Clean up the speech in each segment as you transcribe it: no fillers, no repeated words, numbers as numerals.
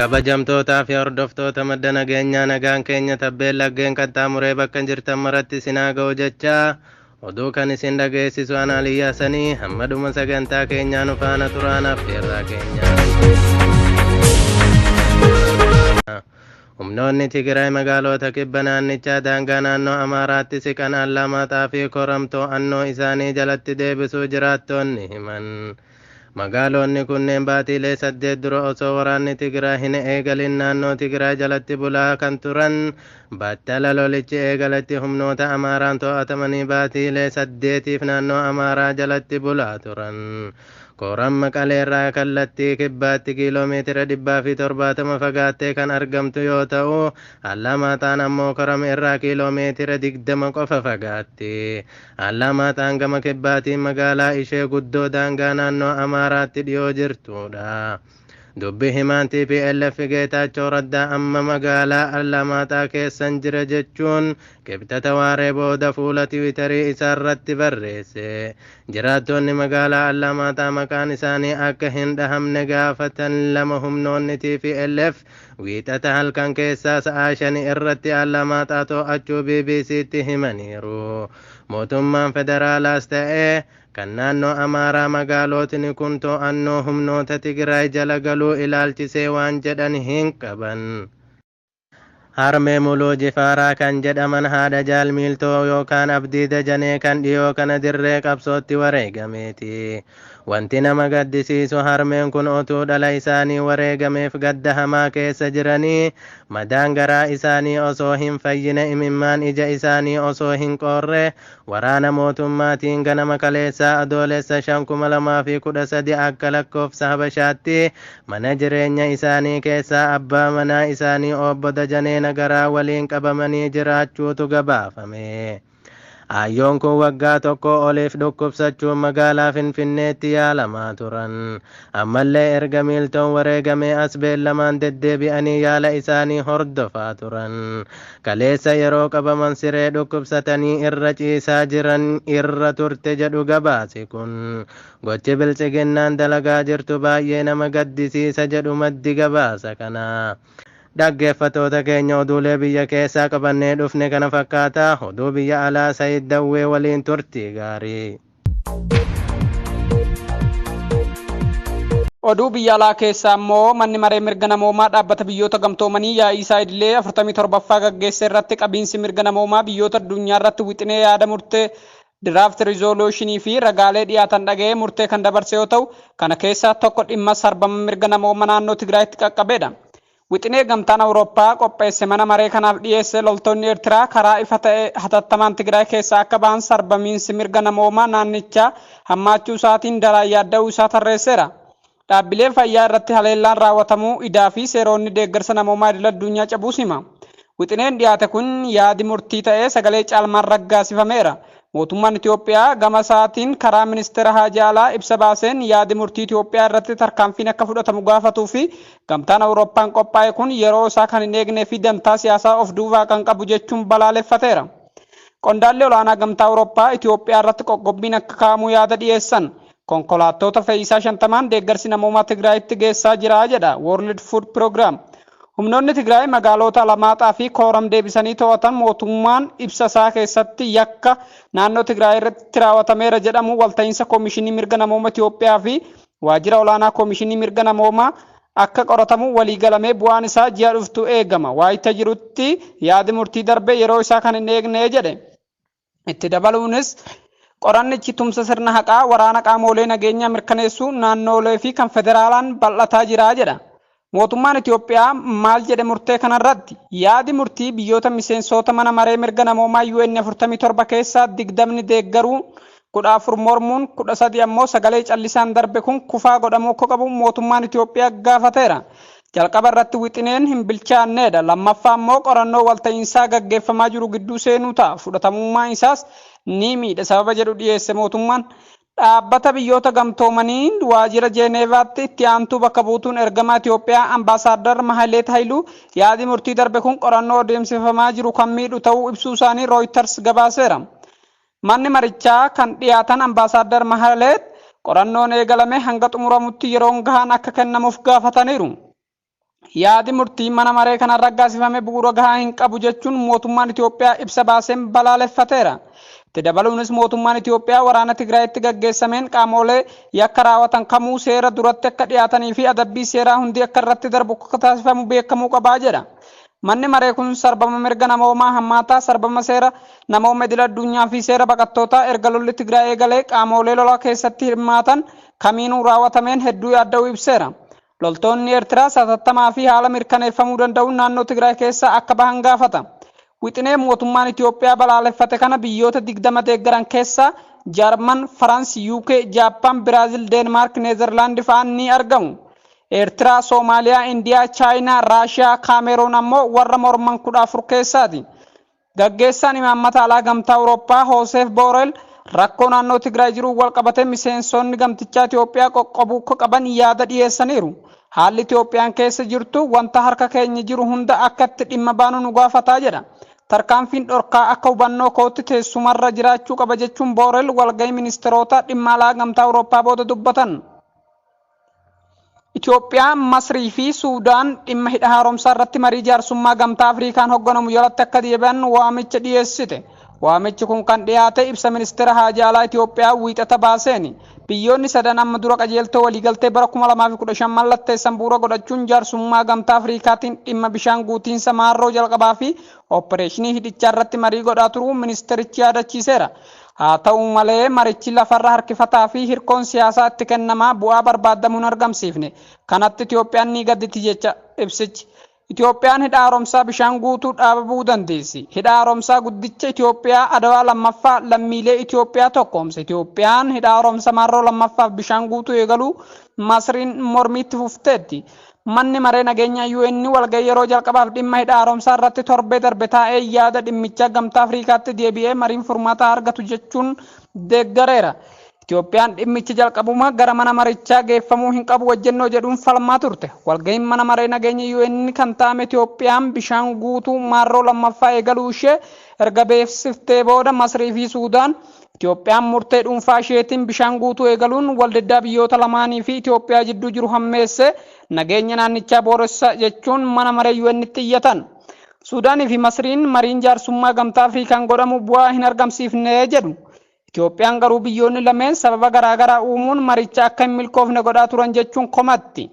Kabajamtootaa fi hordoftoota madda nageenyaa, nagaan keenya tabbeen laggeen qaxxaamuree bakka jirtan maratti isin haa ga'u jechaa, oduu kan isin dhageessisu ana Aliyyaa Sanii. Hamma dhuma sagantaa keenyaa nu faana turaan affeerraa keenya. Humnoonni Tigraay magaalota kibba naannichaa daangaa naannoo Amaaraatti siqan Allamaaxaa fi Koram to'annoo isaanii jalatti deebisuu jiraattonni himan. Magaalonni kunneen baatiilee 8 dura osoo waraanni Tigraay hin eegalin naannoo Tigraay jalatti bulaa kan turan, battala lolichi eegaletti humnoota Amaaraan to'atamanii baatiilee 8f naannoo Amaaraa jalatti bulaa turan. Koram Maqaleerraa kallattii kibbaatti kiiloomeetira 170 fagaattee kan argamtu yoo ta'u, Allamaaxaan ammoo Koram irraa kiiloomeetira 20 qofa fagaatti. Allamaaxaan gama kibbaatiin magaalaa ishee guddoo daangaa naannoo Amaaraatti dhiyoo jirtudha. Dubbi himaan TPLF Geetaachoo Raddaa amma magaalaa Allamaaxaa keessan jira jechuun Kibxata waaree booda fuula Tiwiitarii isaarratti barreesse. Jiraattonni magaalaa Allamaaxaa maqaan isaanii akka hin dhahamne gaafatan lama humnoonni TPLF Wiixata halkan keessaa sa'aa 5 irratti Allamaaxaa to'achuu BBCtti himaniiru. Mootummaan federaalaas ta'e kan naannoo Amaaraa magaalotni kun to'annoo humnoota Tigraay jala galuu ilaalchisee waan jedhan hin qaban. Harmee Muluu Jifaaraa kan jedhaman haadha Jaal Miiltoo yookaan Abdii Dajanee kan dhiyoo kana dirree qabsootti wareegameeti. Wanti nama gaddisiisu harmeen kun otuu dhala isaanii wareegameef gadda hamaa keessa jiranii, madaan garaa isaanii osoo hin fayyine, imimmaan ija isaanii osoo hin qoorre, waraana mootummaatiin ganama kaleessaa Adoolessa 5, 2013 akka lakkoofsa Habashaatti mana jireenya isaanii keessaa abbaa manaa isaanii Obbo Dajanee Nagaraa waliin qabamanii jiraachuutu gabaafame. Aayyoon kun waggaa tokko oliif dhukkubsachuun magaalaa Finfinneetti yaalamaa turan. Ammallee erga miiltoon wareegamee as beellamaan deddeebi'anii yaala isaanii hordofaa turan. Kaleessa yeroo qabaman siree dhukkubsatanii irra ciisaa jiran irra turte jedhu gabaasi kun. Gochi Biltsiginnaan dalagaa jirtu baay'ee nama gaddisiisa jedhu maddi gabaasa kana. Dhaggeeffattoota keenya, oduulee biyya keessaa qabannee dhufne kana fakkaata. Oduu biyya alaa Sayid Dawwee waliin turtii gaarii. Oduu biyya alaa keessaa immoo, manni maree mirga namoomaa Dhaabbata Biyyoota Gamtoomanii yaa'ii isaa idilee 47ffaa gaggeesse irratti qabiinsi mirga namoomaa biyyoota addunyaa irratti wixinee yaada murtee, draft resolution, fi ragaalee dhiyaatan dhaga'ee murtee kan dabarse yoo ta'u, kana keessaa tokko dhimma sarbama mirga namooma naannoo Tigraayitti qaqqabeedha. Wixinee Gamtaan Awurooppaa qopheesse mana maree kanaaf dhiyeesse loltoonni Eertiraa karaa ifa ta'e hatattamaan Tigraay keessaa akka bahan sarbamiinsi mirga namoomaa naannichaa hammaachuu isaatiin daraan yaadda'uu isaa tarreesseera. Dhaabbilee fayyaa irratti haleellaan raawwatamuu, idaa fi seeroonni deeggarsa namoomaa idil-addunyaa cabuus hima. Wixineen dhiyaate kun yaadi murtii ta'ee sagalee caalmaan raggaasifameera. Mootummaan Itoophiyaa gama isaatiin karaa Ministeera Haajaa Alaa ibsa baaseen yaadi murtii Itoophiyaa irratti tarkaanfiin akka fudhatamu gaafatuu fi Gamtaan Awurooppaan qophaa'e kun yeroo isaa kan hin eegnee fi dantaa siyaasaa of duubaa kan qabu jechuun balaaleffateera. Qondaalli olaanaa Gamtaa Awurooppaa Itoophiyaa irratti qoqqobbiin akka kaa'amu yaada dhiyeessan. Konkolaattoota fe'iisaa 50n deeggarsi namoomaa Tigraayitti geessaa jira jedha World Food Program. Humnoonni Tigraay magaaloota Alamaaxaa fi Kooram deebisanii to'atan. Mootummaan ibsa isaa keessatti yakka naannoo Tigraay irratti raawwatameera jedhamu walta'iinsa Koomishinii Mirga Namooma Itoophiyaa fi Waajjira Olaanaa Koomishinii Mirga Namoomaa akka qoratamu waliigalamee bu'aan isaa ji'a dhuftu eegama waayita jirutti yaadi murtii darbe yeroo isaa kan hin eegne jedhe. Itti dabaluunis, qorannichi tumsa sirna haqaa waraana qaamoolee nageenyaa mirkaneessuu naannoolee fi kan federaalaan bal'ataa jira jedha. Mootummaan Itoophiyaa maal jedhe murtee kanarratti? Yaadi murtii biyyoota miseensoota mana maree mirga namoomaa UN 47 keessaa 20 deeggaruu, 14 mormuun, 13 ammoo sagalee callisaan darbe kun kufaa godhamuu akka qabu mootummaan Itoophiyaa gaafateera. Jalqaba irratti wixineen hin bilchaanneedha. Lammaffaa immoo qorannoo walta'iinsaa gaggeeffamaa jiru gidduu seenuu ta'a. Fudhatamummaa isaas ni miidha sababa jedhu dhiyeesse mootummaan. Dhaabbata Biyyoota Gamtoomanii waajjira Jeeneevaatti itti aantuu bakka buutuun ergamaa Itoophiyaa Ambaasaaddar Mahileet Hayiluu yaadi murtii darbe kun qorannoo adeemsifamaa jiru kan miidhu ta'uu ibsuu isaanii Rooyitars gabaaseera. Manni marichaa kan dhiyaatan Ambaasaaddar Mahaleet qorannoon eegalame hanga xumuramutti yeroon gahaan akka kennamuuf gaafataniiru. Yaadi murtii mana maree kanaan raggaasifame bu'uura gahaa hin qabu jechuun mootummaan Itoophiyaa ibsa baaseen balaaleffateera. Itti dabaluunis mootummaan Itoophiyaa waraana Tigraayitti gaggeessameen qaamolee yakka raawwatan kamuu seera duratti akka dhiyaatanii fi adabbii seeraa hundi akka irratti darbu akka taasifamu beekamuu qabaa jedha. Manni maree kun sarbama mirga namoomaa hammaataa, sarbama seera namooma idil addunyaa fi seera baqattootaa erga lolli Tigraay eegalee qaamolee lolaa keessatti hirmaatan kamiinuu raawwatameen hedduu yaadda'uu ibseera. Loltoonni Eertiraas hatattamaa fi haala mirkaneeffamuu danda'uun naannoo Tigraay keessaa akka bahan gaafata. Wixinee mootummaan Itoophiyaa balaaleffate kana biyyoota 20 deeggaran keessaa Jaarman, Faraans, UK, Jaappaan, Biraazil, Deenmaark, Neezerlaandi fa'aan ni argamu. Eertiraa, Soomaaliyaa, Indiyaa, Chaayinaa, Raashiyaa, Kaameruun ammoo warra morman 14 keessaati. Gaggeessaan imaammata alaa Gamtaa Awurooppaa Hooseef Boorel rakkoo naannoo Tigraay jiruun walqabatee miseensonni gamtichaa Itoophiyaa qoqqobuu akka qaban yaada dhiyeessaniiru. Haalli Itoophiyaan keessa jirtu wanta harka keenya jiru hunda akka itti dhimma baanu nu gaafataa jedha. Tarkaanfiin dhorkaa akka hubannoo kootti teessumarra jiraachuu qaba jechuun Boorel walgahii ministeerota dhimma alaa Gamtaa Awurooppaa booda dubbatan. Itoophiyaa, Masrii fi Suudaan dhimma hidha haaromsaa irratti marii jaarsummaa Gamtaa Afriikaan hogganamu jalatti akka deebi'an waamicha dhiyeessite. Waamichi kun kan dhiyaate ibsa ministeera haajaa alaa Itoophiyaa Wiixata baaseeni. Biyyoonni sadan amma dura qajeeltoo waliigaltee bara 2015 mallatteessan bu'uura godhachuun jaarsummaa Gamtaa Afriikaatiin dhimma bishaan guutiinsa Maarroo jalqabaa fi oppireeshinii hidhichaa irratti marii godhaa turuu ministeerichi yaadachiiseera. Haa ta'u malee marichi lafarra harkifataa fi hirkoon siyaasaa itti kennamaa bu'aa barbaadamu hin argamsiifne. Kanatti Itoophiyaan ni gadditi jecha ibsichi. Itoophiyaan hidha haaromsaa bishaan guutuu dhaababuu dandeessi. Hidha haaromsaa guddicha Itoophiyaa Adawaa lammaffaa lammiilee Itoophiyaa tokkoomse. Itoophiyaan hidha haaromsa Marroo lammaffaaf bishaan guutuu eegaluu Masriin mormiitti fufteetti. Manni Maree Nageenyaa UN walgahii yeroo jalqabaaf dhimma hidha haaromsaa irratti torbee darbe taa'ee yaada dhimmichaa Gamtaa Afriikaatti deebi'ee mariin furmaataa argatu jechuun deeggareera. Itoophiyaan dhimmichi jalqabuma gara mana marichaa geeffamuu hin qabu wajjennoo jedhuun falmaa turte. Walgahiin mana maree nageenya UN kan taa'ame Itoophiyaan bishaan guutuu Maarroo lammaffaa eegaluu ishee erga beeksiftee booda Masrii fi Suudaan Itoophiyaan murtee dhuunfaa isheetiin bishaan guutuu eegaluun waldiddaa biyyoota lamaanii fi Itoophiyaa jidduu jiru hammeesse, nageenya naannichaa booressa jechuun mana maree UN'tti iyyatan. Suudaanii fi Masriin mariin jaarsummaa Gamtaa Afriikaan godhamu bu'aa hin argamsiifne jedhu. Itoophiyaan garuu biyyoonni lameen sababa garaagaraa uumuun maricha akka hin milkoofne godhaa turan jechuun komatti.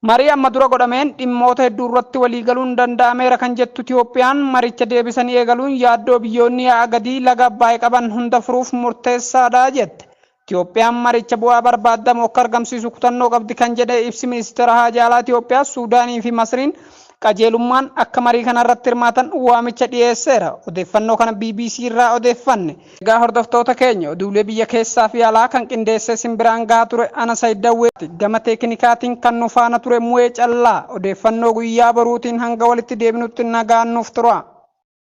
Marii amma dura godhameen dhimmoota hedduu irratti waliigaluun danda'ameera kan jettu Itoophiyaan, maricha deebisanii eegaluun yaaddoo biyyoonni yaa'a gadii laga Abbaay qaban hunda furuuf murteessaadha jette. Itoophiyaan maricha bu'aa barbaadamu akka argamsiisu kutannoo qabdi kan jedhe ibsi ministeera haajaa alaa Itoophiyaa, Suudaanii fi Masriin qajeelummaan akka marii kanarratti hirmaatan waamicha dhiyeesseera. Odeeffannoo kana bbc irraa odeeffanne. Egaa hordoftoota keenya, oduulee biyya keessaa fi alaa kan qindeessee isin biraan gahaa ture ana Sayid Dawweeti. Gama teeknikaatiin kan nu faana ture Mu'ee Callaa. Odeeffannoo guyyaa boruutiin hanga walitti deebinutti nagaan nuuf tura.